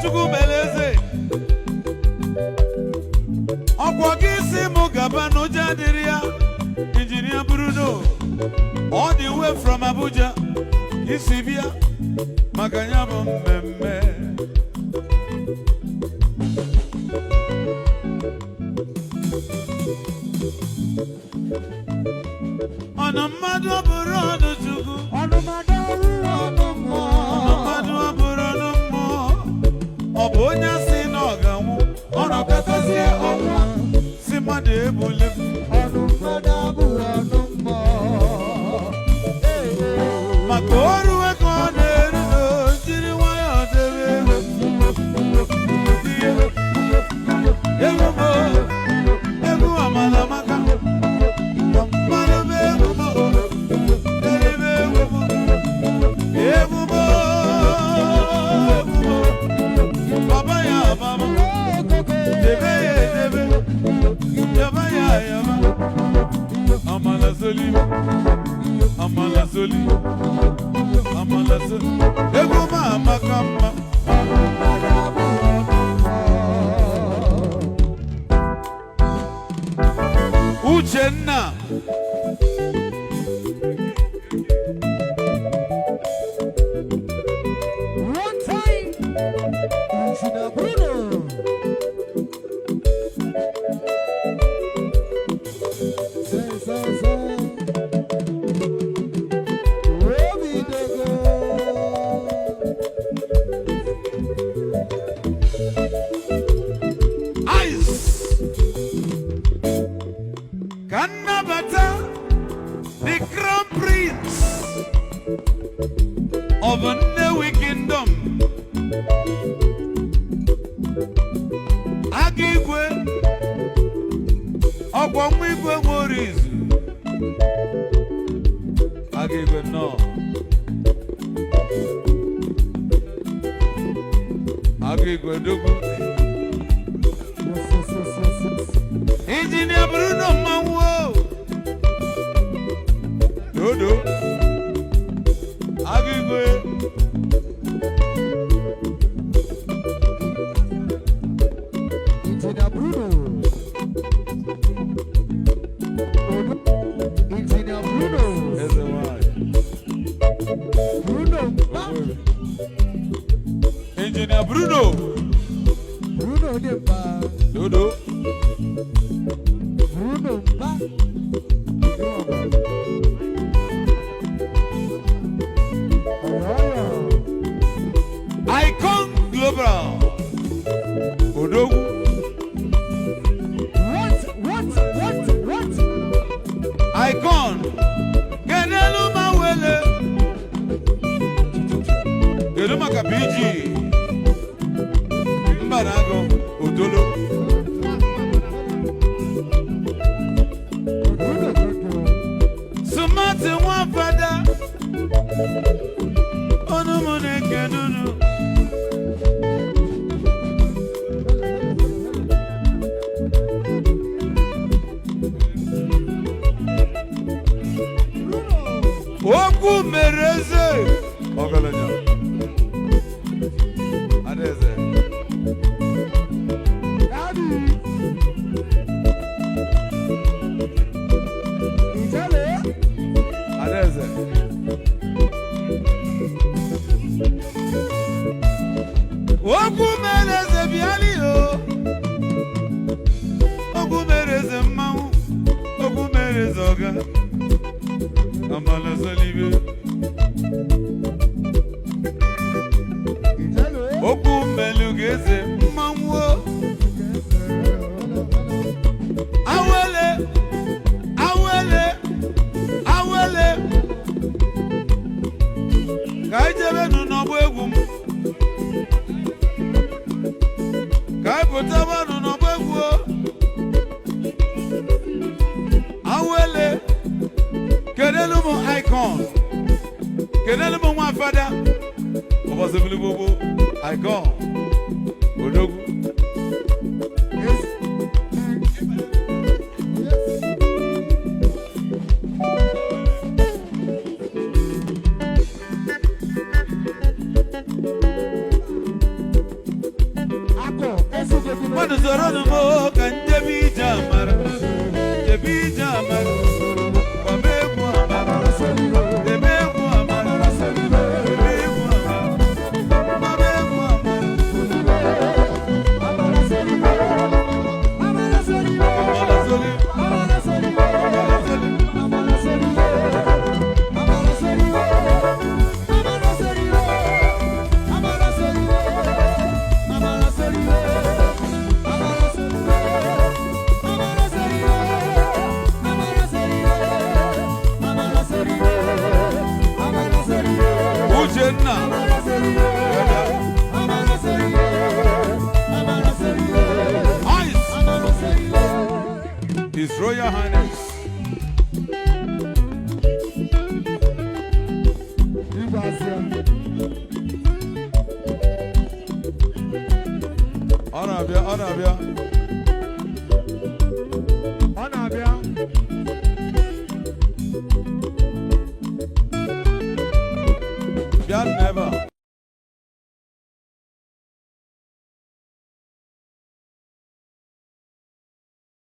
Chukwu mere eze. Ọkwọ gị si mụ gaba n'ụjọ adịrị ya. Injinia Bruno, all the way from Abuja, isi bịa maka ya bụ mmemme. Ọnụ mmadụ ọ bụrụ ọnụ Chukwu. Ọnụ mmadụ ọrụ ọnụ mmụọ. Ọnụ mmadụ ọ bụrụ ọnụ mmụọ. Ọ bụ onye sị na ọ ga-anwụ, ọ nọkọtazie ọnwụ, si mmadụ egbule m. Ọnụ mmadụ abụghị ọnụ mmụọ. Ee, ee. Maka oruwe ka ọ na-eru na jiri nwayọọ debe ego. Egwu m, egwu amala maka mmadụ bụ egwu m, eribe egwu m, egwu m, egwu m, baba ya ababa, debe ya edebe, yaba ya yaba, amala zoli, amala zoli, amala zoli, egwu m amaka mma. Mmadụ abụghị ọnụ mmụọ. Uchenna. One time, Engineer Bruno. Say, say, say. Obi dey go. Ice. Ka nnabata the crown prince of Nnewi Kingdom. Aga igwe, ọkwa nwa igwe nwere izu. Aga igwe nnọọ. Aga igwe dogwu. Yes. Injinia Bruno mmanwụ o. Dodo. Aga igwe. Engineer Bruno. Engineer Bruno. Eze nwanyị. Bruno Mba. Injinia Bruno. Bruno Mba. Dodo. Bruno Mba. Ọ̀rọ̀. Icon Global. Odogwu. What? Icon. Kedelu ma wele. Kedu maka PG? Mba na-agụ Odolo. Bruno Bruno. Smart nwa fada. Ọnụ m na-ekene unu. Okwu mere eze. Ọgaranya. Adaeze. Daddy. Ìjẹ́lẹ̀. Adaeze. Okwu mere eze bịali o. Okwu mere eze mmanwụ. Okwu mere eze ọga. Amala salibe. Ìjẹ́lẹ̀. Okwu melu ga-eze mmanwụ o. Awele, awele, awele. Ka anyị jebenu n'ọgbọ egwu m. Ka anyị pụtabanụ n'ọgbọ egwu o. Awele, kedelu m Icon, kedelu m nwa fada, ụbọchị bili gbogbo, Icon, odogwu. Yes. Yes. Ngwanụ, soro m o, ka njebe ije amara, jebe ije amara, gbaba egwu amara, debe egwu amara, debe egwu amara, gbaba egwu amara. Amara soli, amara soli. Uchenna. Ice. His Royal Highness. Ọ na-abịa, ọ na-abịa.